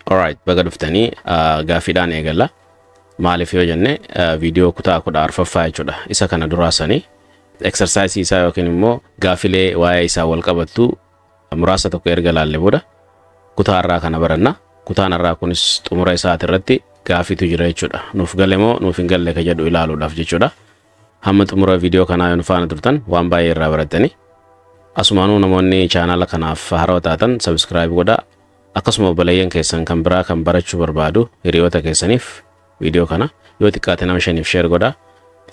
Alright, baga dhuftanii gaaffiidhaan eegalla. Maaliif yoo jenne viidiyoo kutaa 14ffaa jechuudha. Isa kana duraasanii exercise isaa yookiin immoo gaaffilee waa'ee isaa wal qabattu muraasa tokko erga laalle booda kutaa har'aa kana baranna. Kutaan har'aa kunis xumura isaati irratti gaaffiitu jira jechuudha. Nuuf gale moo nuuf hin galle ka jedhu ilaaluudhaaf jechuudha. Hamma xumura viidiyoo kanaa yoo nu faana turtan waan baay'ee irraa barattani. Asumaanuu namoonni chaanala kanaaf haarawaa taatan subscribe godhaa. Akkasuma obboleeyyan keessan kan biraa kan barachuu barbaadu hiriyoota keessaniif viidiyoo kana yoo xiqqaate nama 5f share godhaa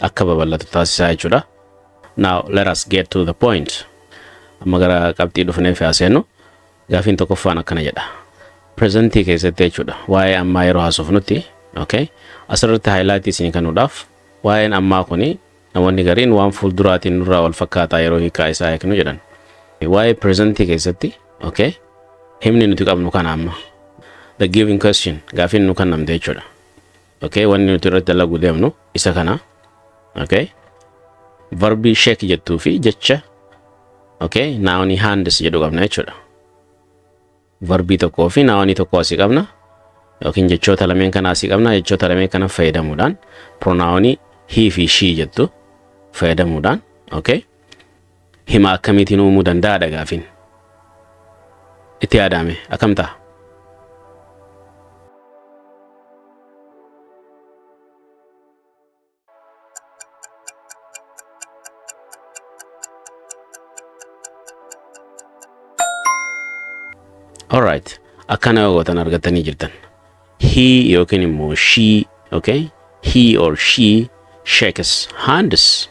akka babal'atu taasisaa jechuudha. Now let us get to the point. Amma gara qabxii dhufneef haa seennu. Gaaffiin tokkoffaan akkana jedha. Presentii keessatti jechuudha. Waa'ee ammaa yeroo haasofnutti, okay? Asirratti highlight isin kennuudhaaf waa'een ammaa kuni namoonni gariin waan fuulduraatiin nurraa wal fakkaataa yeroo hiikaa isaa eegnu jedhan. Waa'ee presentii keessatti, okay? Himni nuti qabnu kana amma. The given question gaaffiin nu kennamte jechuudha. Okay, wanni nuti irratti dalaguu deemnu isa kana. Okay? Verbii shake jettuu fi jecha, okay, noun hands jedhu qabna jechuudha. Verbii tokkoo fi noun tokko asii qabna. Yookiin jechoota lameen kana asii qabna. Jechoota lameen kana fayyadamuudhaan pronoun he fi she jettu fayyadamuudhaan, okay, hima akkamiitiin uumuu danda'aadha gaaffiin. Itti yaadame akkam ta'a? Alright, akkana yoo gootan argattanii jirtan. He yookiin immoo she, okay? He or she shakes hands.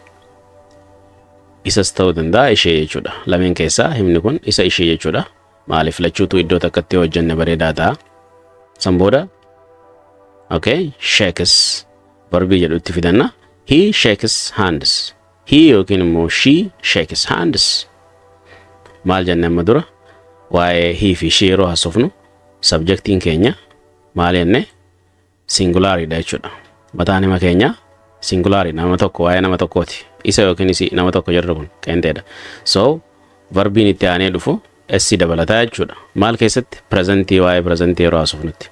Isas ta'uu danda'a ishee jechuudha. Lameen keessaa himni kun isa ishee jechuudha. Maaliif lachuutu iddoo takkatti hojjenne bareedaa ta'a. San booda, okay, shakes verbii jedhu itti fidanna. He shakes hands. He yookiin immoo she shakes hands. Maal jenne amma dura? Waa'ee he fi she yeroo haasofnu subjectiin keenya maal jenne singulaariidha jechuudha. Mataan hima keenya singulaariidha, nama tokko, waa'ee nama tokkooti. Isa yookiin isi nama tokko jedhu kun qeenxeedha. So verbiin itti aanee dhufu s dabalataa jechuudha. Maal keessatti? Presentii, waa'ee presentii yeroo haasofnutti.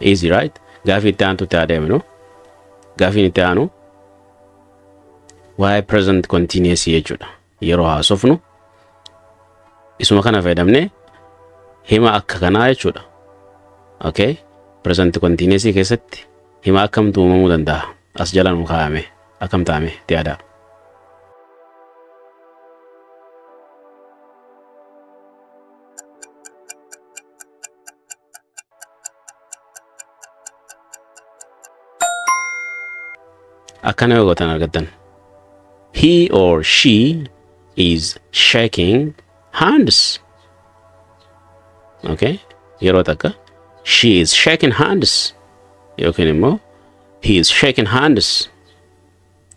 Easy, right? Gaafii itti aantutti haa deemnu. Gaafiin itti aanu waa'ee present continuous jechuudha. Yeroo haasofnu isuma kana fayyadamnee hima akka kanaa jechuudha. Okay? Present continuous keessatti hima akkamtu uumamuu danda'a? As jala nu kaa'ame. Akkam ta'ame? Itti yaadaa. Akkana yoo gootan argattan. He or she is shaking hands. Okay? Yeroo takka she is shaking hands yookiin immoo he is shaking hands.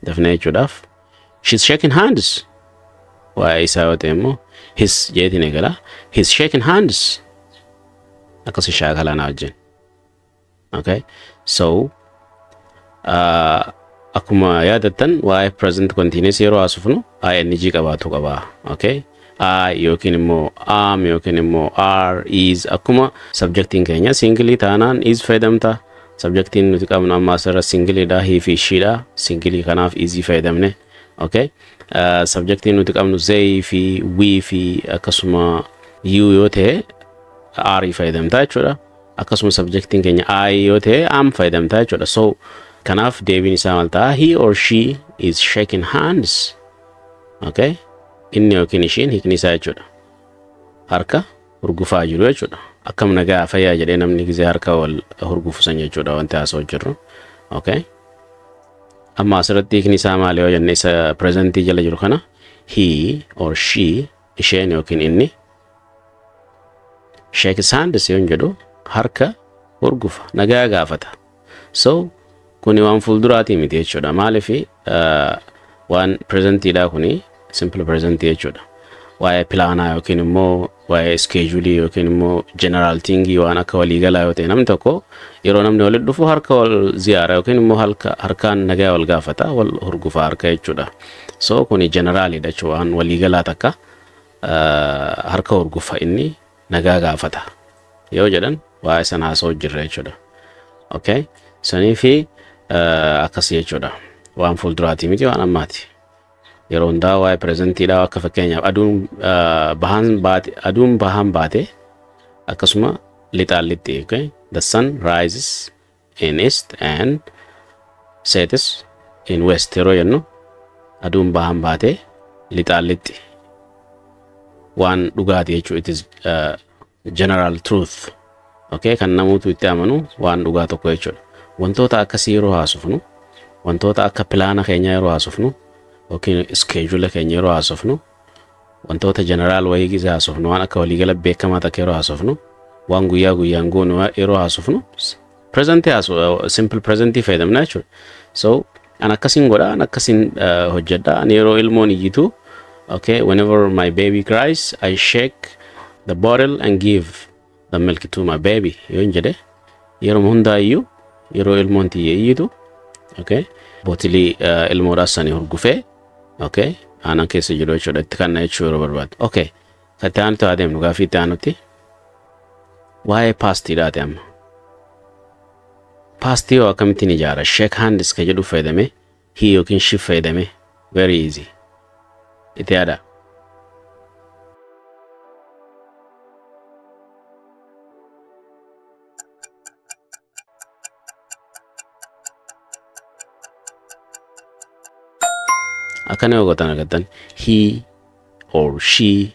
Dafnee jechuudhaaf she is shaking hands. Waa'ee isaa yoo ta'e immoo his jeetiin eegala. He is shaking hands. Akkasi shaakalaa naa wajjin. Okay? So akkuma yaadattan waa'ee present continuous yeroo haasofnu ing qabaatu qaba. Okay? I yookiin immoo am yookiin immoo are, is akkuma subjectiin keenya single taanaan is fayyadamta. Subjectiin nuti qabnu amma asirra singleedha, he fi she dha. Single kanaaf is fayyadamne. Okay? Subjectiin nuti qabnu they fi we fi akkasuma you yoo ta'e are fayyadamta jechuudha. Akkasuma subjectiin keenya I yoo ta'e am fayyadamta jechuudha. So kanaaf deebiin isaa maal ta'a? He or she is shaking hands. Okay? Inni yookiin ishiin hiikni isaa jechuudha. Harka hurgufaa jiru jechuudha. Akkam nagaa fayyaa jedhee namni gizee harka wal hurgufu san jechuudha wanti haasa'u jirru. Okay? Amma asirratti hiikni isaa maali yoo jenne isa presentii jala jiru kana he or she isheen yookiin inni shakes hands yoo jedhu harka hurgufa nagaa gaafata. So kuni waan fuulduraatii miti jechuudha. Maaliif waan presentiidha kuni simple present jechuudha. Waa'ee pilaanaa yookiin immoo waa'ee iskeejulii yookiin immoo general thingii waan akka waliigalaa yoo ta'e namni tokko yeroo namni walitti dhufu harka wal ziyaara yookiin immoo harkaan nagaa wal gaafata wal hurgufa harka jechuudha. So kuni generaalidha jechuudha waan waliigalaa takka harka hurgufa inni nagaa gaafata yoo jedhan Waa'ee sana haasa'u jirra jechuudha. Okay? Sanii fi akkas jechuudha. Waan fuulduraatii miti, waan ammaati. Yeroo hundaa waa'ee presentiidha. Akka fakkeenyaaf aduun bahaan baate, aduun bahaan baate akkasuma lixaan lixxi. Okay? The sun rises in east and sets in west yeroo jennu aduun bahaan baate lixaan lixxi. Waan dhugaati jechuudha. It is general truth. Okay? Kan namoota itti amanu waan dhugaa tokko jechuudha. Wantoota akkasii yeroo haasofnu, wantoota akka pilaana keenyaa yeroo haasofnu yookiin iskeejula keenya yeroo haasofnu, wantoota general wayii gizee haasofnu, waan akka waliigala beekamaa takka yeroo haasofnu, waan guyyaa guyyaan goonu yeroo haasofnu presentii simple presentii fayyadamna jechuudha. So an akkasiin godha, an akkasiin hojjedha, an yeroo ilmoon iyyitu, okay, whenever my baby cries, I shake the bottle and give the milk to my baby yoon jedhe, yeroo hundaayyuu yeroo ilmoon tiyya iyyitu, okay, bootilii ilmoodhaas sanii hurgufee, okay, aannan keessa jiru jechuudha itti kanna jechuu yeroo barbaadu. Okay, kan itti aanutti haa deemnu. Gaaffii itti aanutti waa'ee pastiidhaati amma. Pastii yoo akkamittiin ijaara? Shake hands ka jedhu fayyadame, he yookiin she fayyadame, very easy. Itti yaada. Akkana yoo gootan argattan, he or she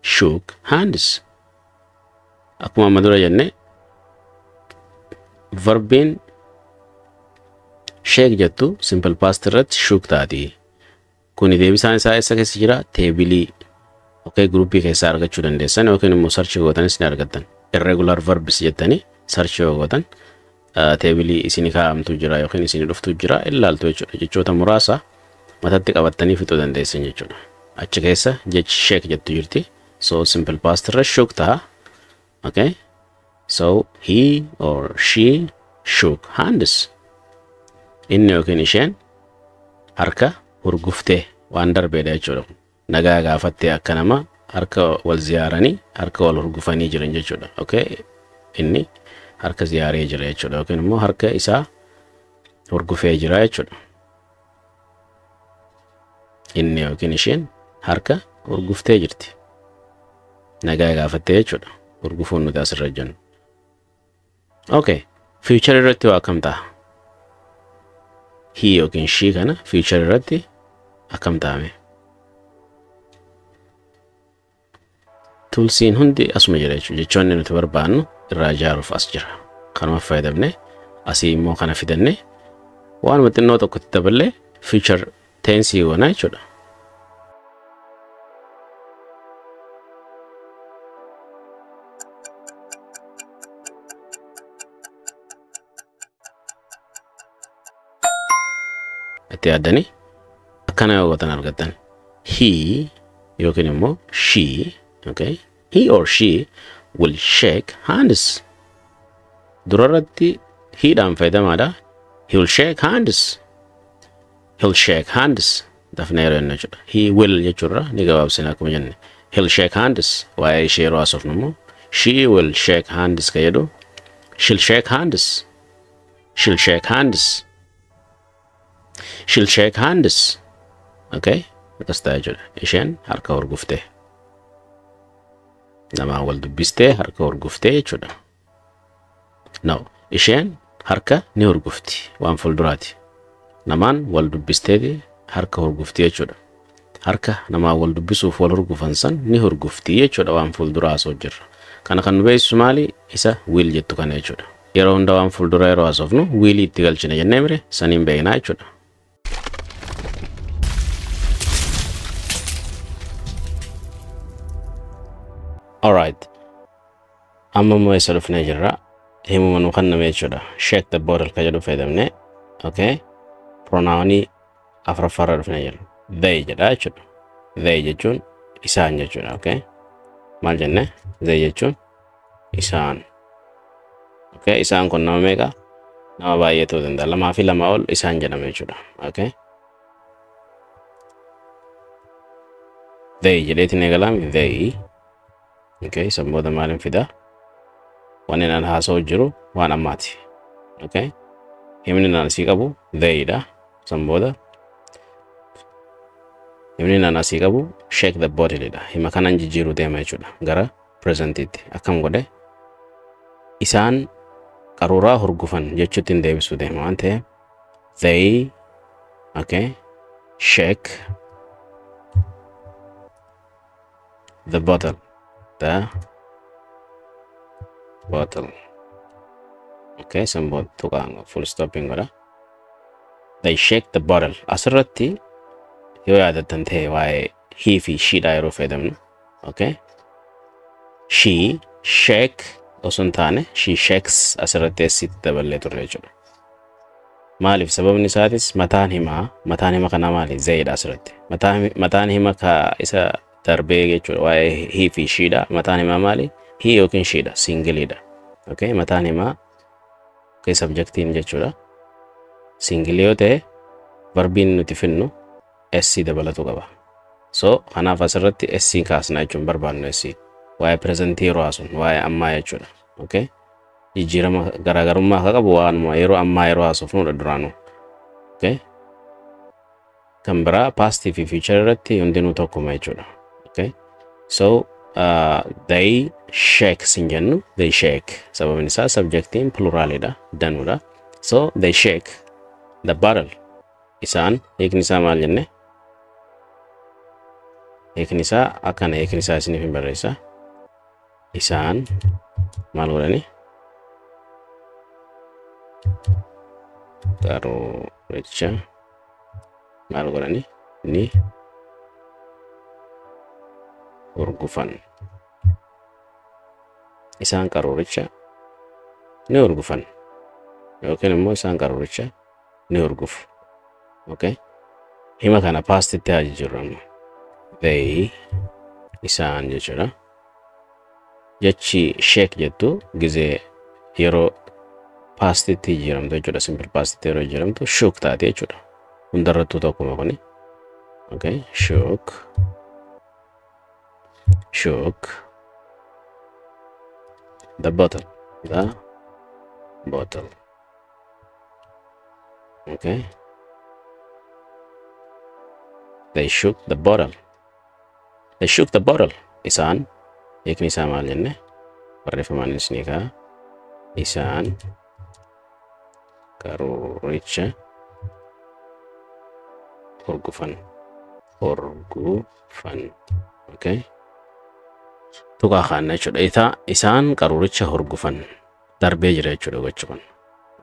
shook hands. Akkuma amma dura jenne, verbiin shake jettu simple past irratti shook taati. Kuni deebisaan isaa eessa keessa jira? Teebilii. Okay, gruppii keessaa argachuu dandeessan yookiin immoo search gootanis ni argattan. Irregular verbs jettanii search yoo gootan teebilii isinii kaa'amtu jira yookiin isinii dhuftu jira, ilaaltu jechuudha. Jechoota muraasa matatti qabattanii fixuu dandeessan jechuudha. Achi keessa jechi shake jettu jirti. So simple past irra shook ta'a. Okay? So he or she shook hands. Inni yookiin isheen harka hurguftee, waan darbeedha jechuudha. Nagaa gaafattee akka nama harka wal ziyaaranii harka wal hurgufanii jiran jechuudha. Okay? Inni harka ziyaaree jira jechuudha yookiin immoo harka isaa hurgufee jira jechuudha. Inni yookiin isheen harka hurguftee jirti. Nagaa gaafattee jechuudha. Hurgufuun nuti asirra jennu. Okay. Future irratti waa akkam ta'a? He yookiin she kana future irratti akkam ta'ame? Toolsiin hundi asuma jira jechuudha. Jechoonni nuti barbaannu irraa ijaaruuf as jira. Kanuma fayyadamne asii immoo kana fidanne waanuma xinnoo tokkotti daballee future tense goona jechuudha. Itti yaaddanii akkana yoo gootan argattan, he yookiin immoo she, okay, he or she will shake hands. Durarratti heedhaan fayyadamaadha. He will shake hands, he'll shake hands dafnee yeroo jennu jechuudha. He will jechuurra ni gabaabsina akkuma jenne, he'll shake hands. Waa'ee ishee yeroo haasofnu immoo she will shake hands ka jedhu, she'll shake hands, she'll shake hands, she'll shake hands. Okay, akkas ta'a jechuudha. Isheen harka hurguftee, namaa wal dubbistee harka hurguftee jechuudha. No, isheen harka ni hurgufti, waan fuulduraati. Namaan wal dubbisteeti harka hurgufti jechuudha. Harka namaa wal dubbisuuf wal hurgufan san ni hurgufti jechuudha. Waan fuulduraa haasoo jirra. Kana kan nu beeksisu maali? Isa will jettu kana jechuudha. Yeroo hunda waan fuuldura yeroo haasofnu will itti galchina jennee mire, saniin beeknaa jechuudha. Alright. Amma immoo eessa dhufnee jirra? Himuma nu kenname jechuudha. Shake the bottle ka jedhu fayyadamne. Okay. Pronounii afuraffaarra dhufnee jirra. They jedha jechuudha. They jechuun isaan jechuudha. Okay. Maal jenne? They jechuun isaan. Okay. Isaan kun nama meeqa? Nama baay'ee ta'uu danda'a. Lamaa fi lama ol isaan jedhama jechuudha. Okay. They jedheetiin eegalaami. They. Okay. San booda maaliin fida? Wanni naan haasa'u jiru waan ammaati. Okay? Himni naan asii qabu they dha. San booda himni naan asii qabu shake the bottle dha. Hima kanan jijjiiruu deema jechuudha. Gara presentiitti. Akkam godhe? Isaan qaruuraa hurgufan jechuutti hin deebisuu deema waan ta'eef they, okay, shake the bottle, the bottle. Okay, san booda tuqaan full stopping godha. They shake the bottle. Asirratti yoo yaadattan ta'e waa'ee he fi she dha yeroo fayyadamnu. Okay, she shake osoo hin taane she shakes asirratti asitti daballee turre jechuudha. Maaliif? Sababni isaatis mataan himaa, mataan hima kanaa maali? They dha asirratti. Mataan hima ka isa darbee jechuudha, waa'ee he fi she dha. Mataan himaa maali? He yookiin she dha, single dha. Okay, mataan himaa, okay, subjectiin jechuudha. Single yoo ta'e verbiin nuti finnu s dabalatu qaba. So kanaaf asirratti s kaasna jechuun barbaannu s waa'ee presentii yeroo haasun waa'ee ammaa jechuudha. Okay? Jijjiirama garaagarummaa akka qabu waanuma yeroo ammaa yeroo haasofnudha duraanuu. Okay? Kan biraa pastii fi future irratti hundinuu tokkuma jechuudha. Okay? So they shake sin jennu, they shake, sababni isaa subjectiin pluralidha, danuudha. So they shake the bottle. Isaan hiikni isaa maal jenne? Hiikni isaa akkana, hiikni isaa isiniif hin barreessa. Isaan maal godhani? Qaruuricha maal godhani? Ni hurgufan. Isaan qaruuricha ni hurgufan yookiin immoo isaan qaruuricha ni hurgufu. Okay? Hima kana pastitti haa jijjiirru amma. They, isaan jechuudha. Jechi shake jettu gizee yeroo pastitti jijjiiramtu jechuudha. Simple pastitti yeroo jijjiiramtu shook taate jechuudha. Hundarrattuu tokkuma kuni. Okay? Shook. Shook. The bottle. The bottle. Okay? They shook the bottle. They shook the bottle. Isaan hiikni isaa maal jenne? Barreeffamaan isinii ka'a. Isaan qaruuricha hurgufan. Hurgufan. Okay? Tuqaa kaanna jechuudha. Isaan qaruuricha hurgufan. Darbee jira jechuudha gochi kun.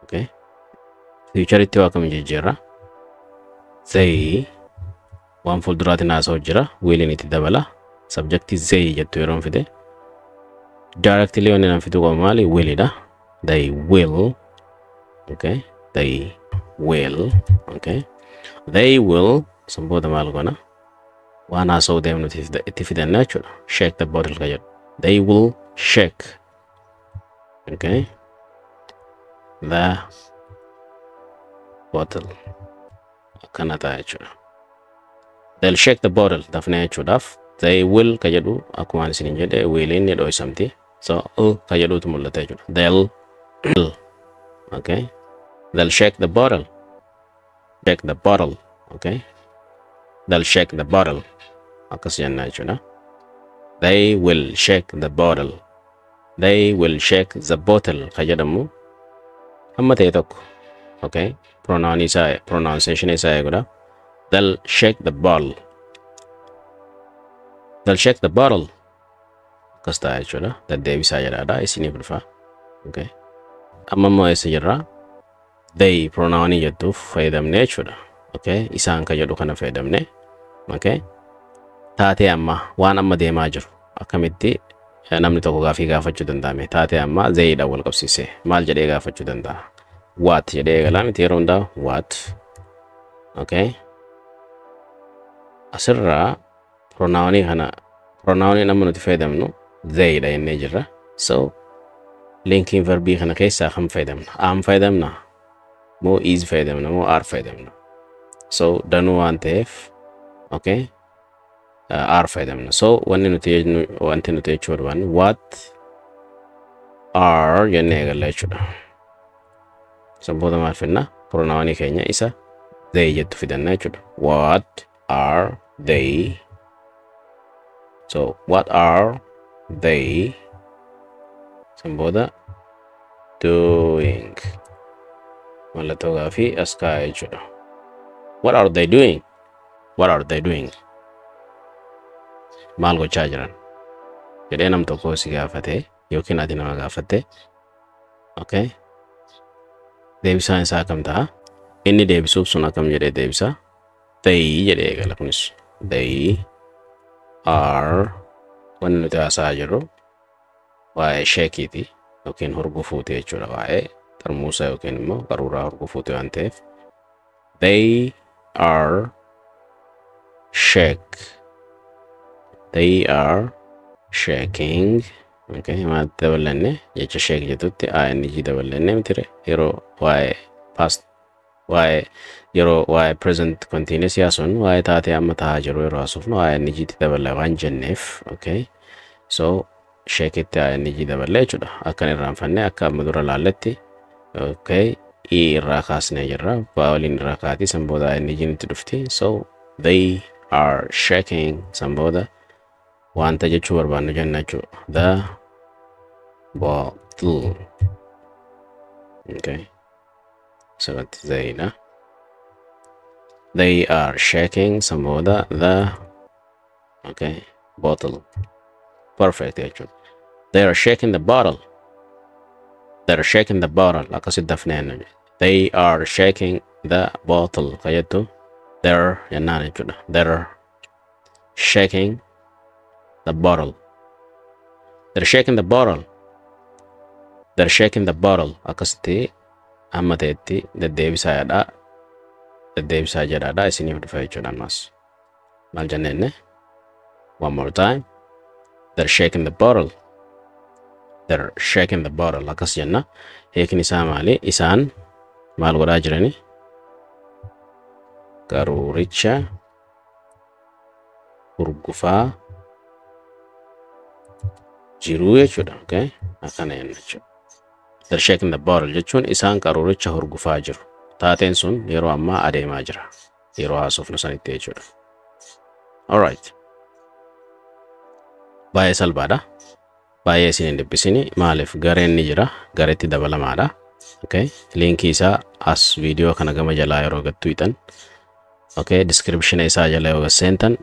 Okay? Futureitti waa kam jijjiirra? They waan fuulduraatiin haasa'u jira. Williin itti dabala. Subjectii they jettu yeroo fide. Directly wanni nan fiduu qabu maali? Willidha. They will. Okay? They will. Okay? They will. San booda maal goona? Waan haasa'uu deemnu itti fidanna jechuudha. Shake the bottle ka jedhu. They will shake. Okay? The bottle. Akkana ta'a jechuudha. They'll shake the bottle dafnee jechuudhaaf they will ka jedhu akkuma ani isiniin jedhe williin ni dho'isamti. So l ka jedhutu mul'ata jechuudha. They'll, okay? They'll shake the bottle. Shake the bottle. Okay? They'll shake the bottle. Akkas jenna jechuudha. They will shake the bottle. They will shake the bottle ka jedhamu hamma ta'e tokko. Okay? Pronoun isaa, pronunciation isaa eeguudha. They'll shake the bottle. They'll shake the bottle. Akkas ta'a jechuudha. Deddeebisaa jedhaadha. Isiniif dhufa. Okay? Amma immoo eessa jirra? They pronounii jettuuf fayyadamne jechuudha. Okay? Isaan ka jedhu kana fayyadamne. Okay? Taatee amma waan amma deemaa jiru akkamitti namni tokko gaafii gaafachuu danda'ame? Taatee amma theyidha wal qabsiise maal jedhee gaafachuu danda'a? What jedhee eegalaa miti yeroo hundaa? What. Okay? Asirraa pronounii kana, pronounii amma nuti fayyadamnu theyidha jennee jirra. So linking verbii kana keessaa kam fayyadamna? Am fayyadamna moo is fayyadamna moo are fayyadamna? So danuu waan ta'eef, okay, are fayyadamna. So wanni nuti jennu, wanti nuti jechuu barbaannu what Are jennee eegalla jechuudha. San booda maal fidna? Pronounii keenya isa they jettu fidanna jechuudha. What are they? So what are they? San booda doing. Mallattoo gaafii as kaa'e jechuudha. What are they doing? What are they doing? Maal gochaa jiran? Jedhee nam tokko si gaafate yookiin ati nama gaafatte. Okay. Deebisaan isaa akkam ta'a? Inni deebisuuf sun akkam jedhee deebisa? They jedhee eegala kunis. They are, wanni nuti haasa'aa jirru waa'ee shakeiiti yookiin hurgufuuti jechuudha. Waa'ee xarmuusa yookiin immoo qaruuraa hurgufuuti waan ta'eef. They are shake. They are shaking. Okay, maal dabalanne? Jecha shake jettutti ing dabalanne mitire? Yeroo waa'ee past, waa'ee yeroo waa'ee present continuous haasofnu, waa'ee taatee amma ta'aa jiru yeroo haasofnu ing tti daballa waan jenneef, okay, so shakeitti ing daballe jechuudha. Akka hin irraanfanne, akka amma dura laalletti, okay, e irraa kaasnee jirra, voweliin irraa kaati, san booda ing itti dhufti. So they are shaking, san booda wanta jechuu barbaannu jenna jechuudha. The bottle. Okay, asirratti they dha. They are shaking, san booda the, okay, bottle. Perfect jechuudha. They are shaking the bottle. They are shaking the bottle. Akkasitti dafnee jenna. They are shaking the bottle ka jettu they're jennaan jechuudha. They're shaking the bottle. They're shaking the bottle. They're shaking the bottle. Akkasitti hamma ta'etti deddeebisaa jedhaa. Deddeebisaa jedhaadha, isiniif dhufa jechuudha ammas. Maal jennee? One more time. They're shaking the bottle. They're shaking the bottle. Akkas jenna. Hiikni isaa maali? Isaan maal godhaa jirani? Qaruuricha hurgufaa jiruu jechuudha. Okay? Akkana jenna jechuudha. They're shaking the bottle jechuun isaan qaruuricha hurgufaa jiru. Taateen sun yeroo ammaa adeemaa jira. Yeroo haasofnu sanitti jechuudha. Alright. Baay'ee salphaadha. Baay'ee isin hin dhiphisini. Maaliif? Gareen ni jira. Gareetti dabalamaadha. Okay. Linkii isaa as viidiyoo kana gama jalaa yeroo gattu hixan. Okay. Description isaa jala yoo seentan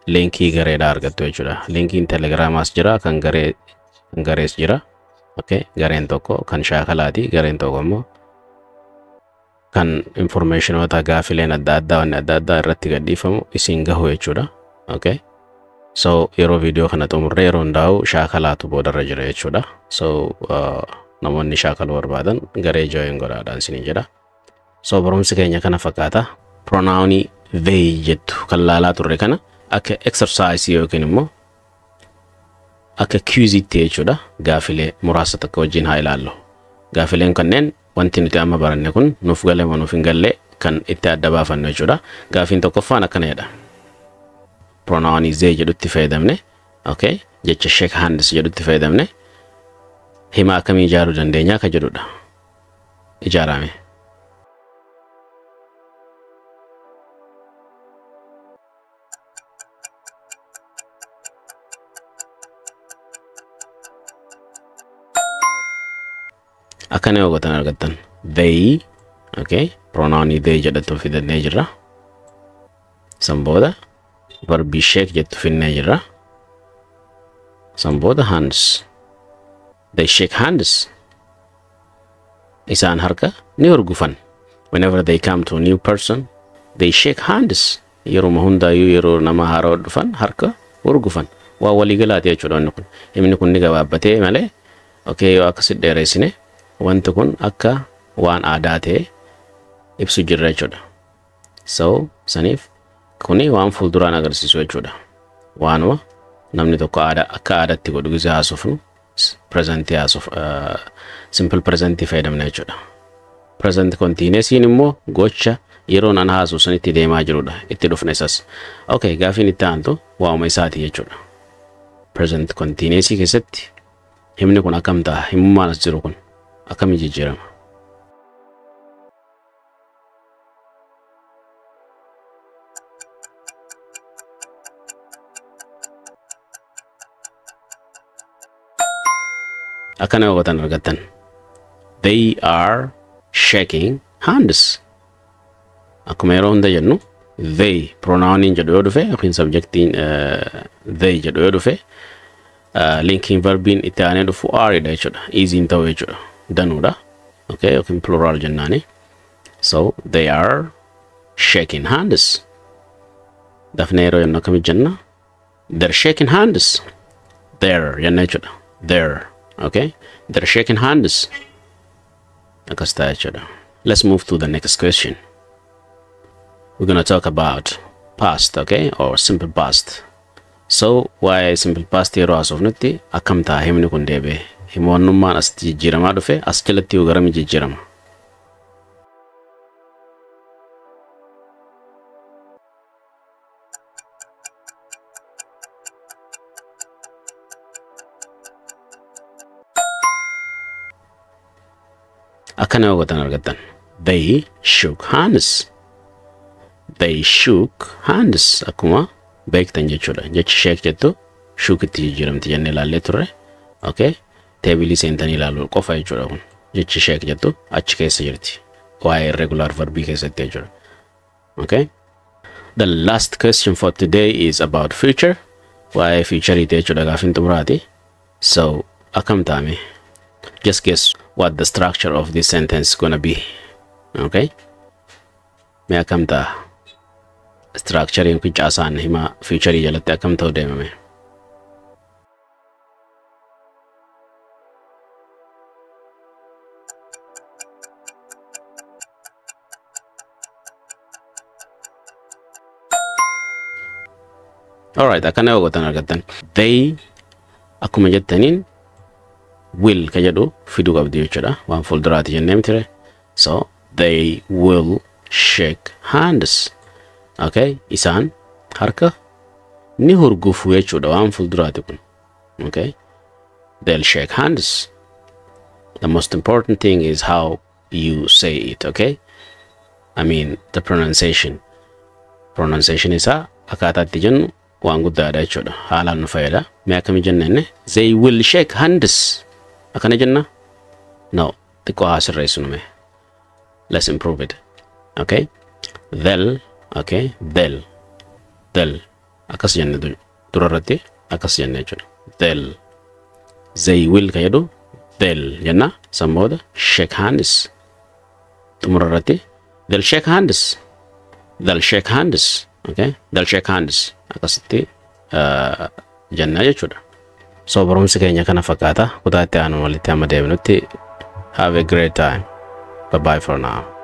linkii gareedhaa argattu jechuudha. Linkiin telegiraamaas jira, kan garee kan garees jira. Okay. Gareen tokko kan shaakalaati. Gareen tokko immoo kan informationoota, gaafileen adda addaa, wanni adda addaa irratti gadhiifamu isin gahu jechuudha. Okay. So yeroo viidiyoo kana xumurree yeroo hundaa'u shaakalaatu boodarra jira jechuudha. So namoonni shaakaluu barbaadan garee join godhaadhaan isiniin jedha. So barumsi keenya kana fakkaata. Pronounii they jettu kan laalaa turre kana akka exercise yookiin immoo akka quizitti jechuudha. Gaafilee muraasa takka wajjin haa ilaallu. Gaafileen kanneen wanti nuti amma baranne kun nuuf galee moo nuuf hin galle kan itti adda baafannu jechuudha. Gaafiin tokkoffaan akkana jedha. Pronounii they jedhutti fayyadamne, okay, jecha shake hands jedhutti fayyadamne hima akkamii ijaaruu dandeenya ka jedhudha. Ijaarame. Akkana yoo gootan argattan. They, okay, pronounii they jedhatu fidannee jirra. San booda verbii shake jettu finnee jirra. San booda hands. They shake hands. Isaan harka ni hurgufan. Whenever they come to a new person, they shake hands. Yeruma hundaayyuu yeroo nama haaraa dhufan harka hurgufan. Waa waliigalaati jechuudha wanni kun. Himni kun ni gabaabbatee malee, okay, yoo akkasitti dheereessine wanti kun akka waan aadaa ta'e ibsu jirra jechuudha. So saniif kuni waan fuulduraan agarsiisu jechuudha. Waanuma namni tokko aadaa akka aadaatti godhu gisee haasofnu presentii haasoof simple presentii fayyadamna jechuudha. Present continuousiin immoo gocha yeroo nan haasu sanitti deemaa jirudha. Itti dhufne isas. Okay, gaafiin itti aantu waa'uma isaati jechuudha. Present continuousii keessatti Himni kun akkam ta'a? Himummaan as jiru kun akkamii jijjiirama? Akkana gootan argattan. They are shaking hands. Akkuma yeroo hunda jennu, they pronouniin jedhu yoo dhufe yookiin subjectiin they jedhu yoo dhufe, linking verbiin itti aanee dhufu are dha jechuudha. Is hin ta'u jechuudha. Danuudha. Okay, yookiin plural jennaani. So they are shaking hands. Dafnee yeroo jennu akkamitti jenna? They're shaking hands. They're jenna jechuudha. They're. Okay? They're shaking hands. Akkas ta'a jechuudha. Let's move to the next question. We're gonna talk about past, okay? Or simple past. So, waa'ee simple past yeroo haasofnutti akkam ta'a himni kun deebi'e? Himoonnummaan asitti jijjiiramaa dhufe as jalatti yoo garami jijjiirama? Akkana yoo gootan argattan. They shook hands. They shook hands. Akkuma beektan jechuudha. Jechi shake jettu shook itti jijjiiramti jennee ilaallee turre. Okay. Tableii seentanii ilaaluu qofa jechuudha kun. Jechi shake jettu achi keessa jirti. Waa'ee irregular verbii keessatti jechuudha. Okay. The last question for today is about future. Waa'ee futureiti jechuudha gaafin xumuraati. So, akkam taame? Just guess what the structure of this sentence is gonna be. Okay? Mee akkam ta'a? Structurein kun, caasaan hima futureii jalatti akkam ta'u deemame? Alright, akkana yoo gootan argattan. They akkuma jettaniin will ka jedhu fiduu qabdi jechuudha. Waan fuulduraati jennee mitire. So, they will shake hands. Okay, isaan harka ni hurgufu jechuudha, waan fuulduraati kun. Okay, they'll shake hands. The most important thing is how you say it, okay? I mean, the pronunciation. Pronunciation isaa akkaataa itti jennu waan guddaadha jechuudha. Haalaan nu fayyada. Mee akkamii jenna inni? They will shake hands. Akkana jenna? No, xiqqoo haa sirreessinu mee. Let's improve it. Okay? They'll, okay? They'll. They'll. Akkas jenne, dura irratti akkas jenne jechuudha. They'll. They will ka jedhu they'll jenna. San booda shake hands. Xumura irratti they'll shake hands. They'll shake hands. Okay? They'll shake hands. Akkasitti jenna jechuudha. So barumsi keenya kana fakkaata. Kutaa itti aanu walitti hamma deebinutti, have a great time. Bye bye for now.